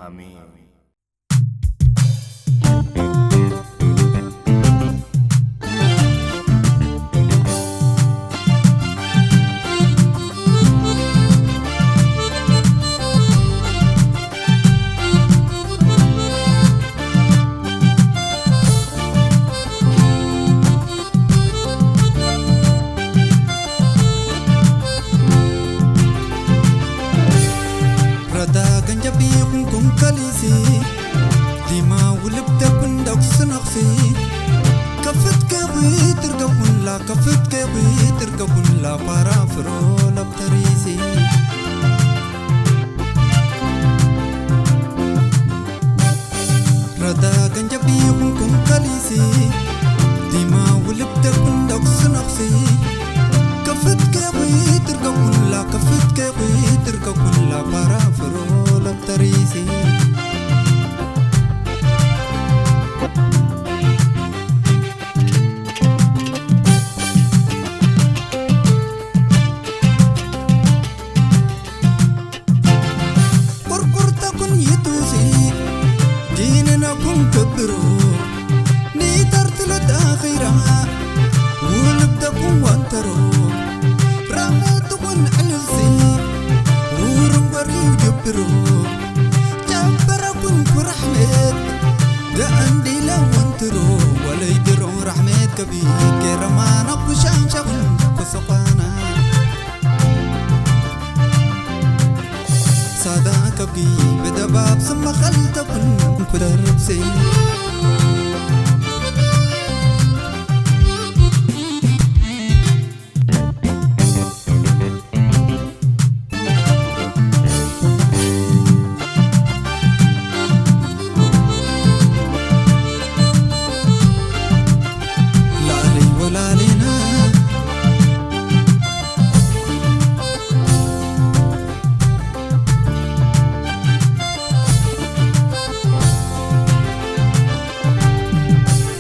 ኣሜን። ረዳ ገንጀብ ይኹንኩም ከሊሲ፣ ዲማ ውልብ ደኩን ደኩስ ነኽሲ፣ ከፍት ከዊ ትርገኩንላ፣ ከፍት ከዊ ትርገኩንላ፣ ፓራ ፍሮ ለብተሪሲ። ረዳ ገንጀብ ይኹንኩም ከሊሲ፣ ዲማ ውልብ ደኩን ደኩስ ነኽሲ፣ ከፍት ከዊ ትርገኩንላ፣ ከፍት ከዊ ትርገኩንላ፣ ፓራ ፍሮ ለብተሪሲ። ቁርቁርተኩን ይቱሲ ዲንነኩን ክብሩ፣ ኒተርትለት ኣኺራ ውልብተኩን ወንተሮ፣ ራመትኩን ዕልልሲ ውርንበር ይግብሩ፣ ጨበረኩን ኩራሕመት ደኣንዲለ ወንትሮ፣ ወለይ ድሮ ራሕመት ከቢ ገረማና ኩሻንሻኹን ኩስኳና። ሳዳ ከብጊ ብደባብ ስመኸልተኩን ኩደርብሲ። ላዕሊ ወላሊና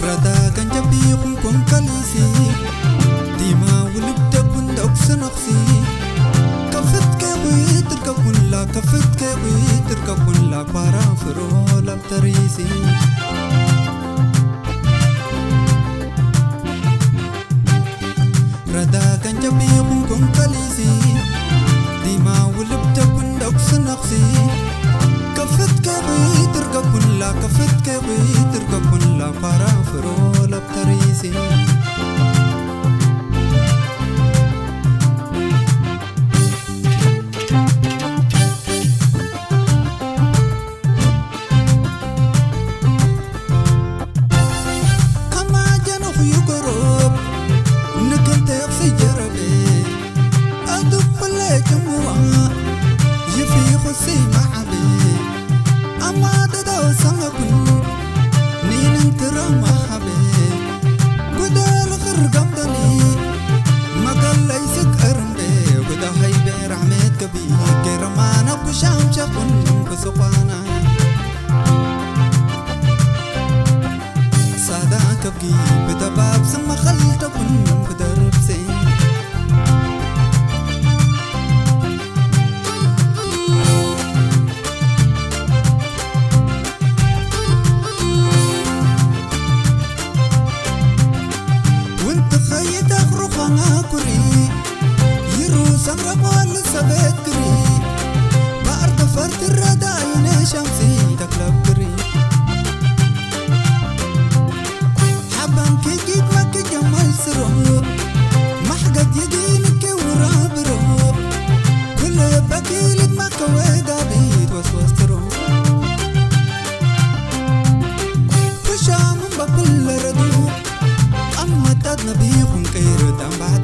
ረዳ ገንጀብ ይኹንኩም ከሊሲ፣ ዲማ ውልብ ደኩን ደኩስ ነኽሲ፣ ከፍት ከዊ ትርከኩንላ፣ ከፍት ከዊ ትርከኩንላ፣ ኳራ ፍሮ ላብተሪሲ። ረዳ ገንጀብ ይኹንኩም ከሊሲ፣ ዲማ ውልብ ደኩን ደኩስ ነኽሲ፣ ከፍት ከዊ ትርከኩንላ፣ ከፍት ከዊ ትርከኩንላ፣ ኳራ ፍሮ ላብተሪሲ። ከማጀንኹ ይጎሮብ ንክልተ ክስጀረቤ፣ ኣዱብ ኩለ ጭምዋ ይፊኹ ሲማዓቤ፣ ኣማደዶ ሰመኩን ኒንን ትረማሃቤ፣ ጉደል ኽርገምደኒ መገለይ ስቀርምቤ፣ ጉዳኸይ ቤራሕሜት ገቢ ገረማና ኩሻምሸኹን ኩስኳና። ሳዳ ከብጊ ብደባብ ስመኸልተኩን ክደርብሲ። ውንቲ ኸይድ ኣኽሩኻና ኩሪ፣ ይሩ ሰምረቋሉ ሰበት ክሪ፣ ባዕር ተፈር ትረዳይነ ሸምሲ ተክለብ ክሪ። ሓባን ክጊድ መክ ጀማል ስሮ፣ ማሕገድ ይጊን ክውራ ብሮ፣ ኩለ በኪልት ማከወ ጋቢት ወስወስ ትሮ። ኩሻምን በኩል ለረዱ፣ ኣማታት ነቢኹም ቀይር ዳምባር